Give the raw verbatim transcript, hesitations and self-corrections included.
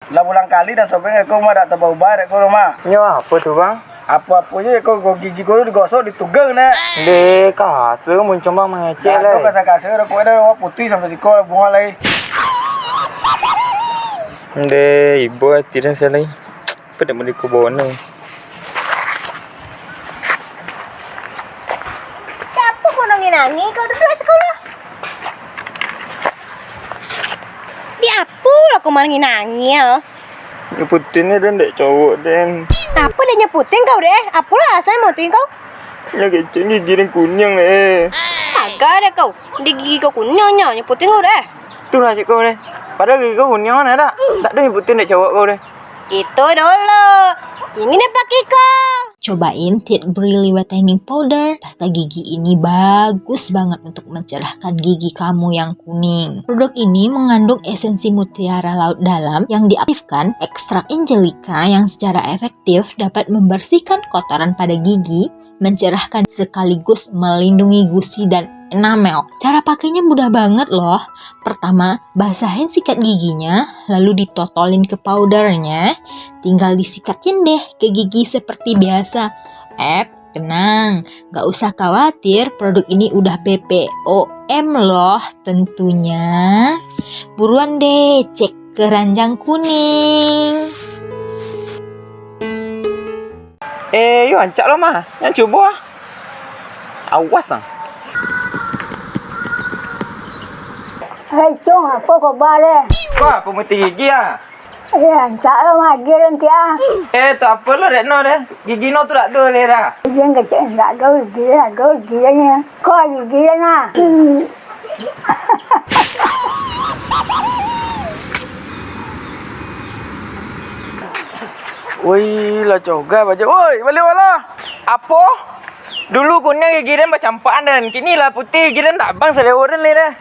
Lah bulang kali dah sobek ko mah dak tabau-ubah dek ko mah. Nyo apo tu, Bang? Apo-apo je ko, ko gigi ko digosok, ditugang dek. Deh, kasar muncung, Bang, mangecek. Dah lai. Kasar-kasar, kok dah putuih sampai siko bungo lai. Deh, ibo ati dah salai. Apo dak mandi ko bono? Siapo ko nangih-nangih ko duduak siko lah? Di apo lah ko manangih-nangih, ah? Nyo putuih ni den dek cowok den. Apo dek nyo putuih kau deh? Apolah alasan nyo putuih kau? Nyo kecek gigi den kuniang deh. Agak deh kau. Di gigi kau kuniang nyo, nyo putuih kau deh. Tu lah cek kau deh. Padahal gigi kau kuniang kan dak? Tak ado nyo putuih dek cowok kau deh. Itu dulu. Ini deh pakai kau. Cobain Teeth Brilli Whitening Powder. Pasta gigi ini bagus banget untuk mencerahkan gigi kamu yang kuning. Produk ini mengandung esensi mutiara laut dalam yang diaktifkan ekstrak angelica yang secara efektif dapat membersihkan kotoran pada gigi, mencerahkan sekaligus melindungi gusi dan enamel. Cara pakainya mudah banget loh. Pertama, basahin sikat giginya, lalu ditotolin ke powdernya. Tinggal disikatin deh ke gigi seperti biasa. Eh, tenang, gak usah khawatir, produk ini udah B P O M loh tentunya. Buruan deh, cek keranjang kuning. Eh, yo, ancak lo mah. Yang cubo ah. Awas ah. Hei, Cung, apo kaba deh? Wah, pemutih gigi ah. Eh, ancak lo mah gigi den, Tia. Eh, tu apo lo dek no deh? Gigi no tu dak ado leh dah. Gigi den kecek, dak ado gigi den, ado gigi den nyo. Ko gigi den ah. Woi, lah coga baja. Woi, baliak lah. Apo? Dulu kuniang gigi den bacampakan den, kini lah putuih gigi den, dak bang salewo den leh deh.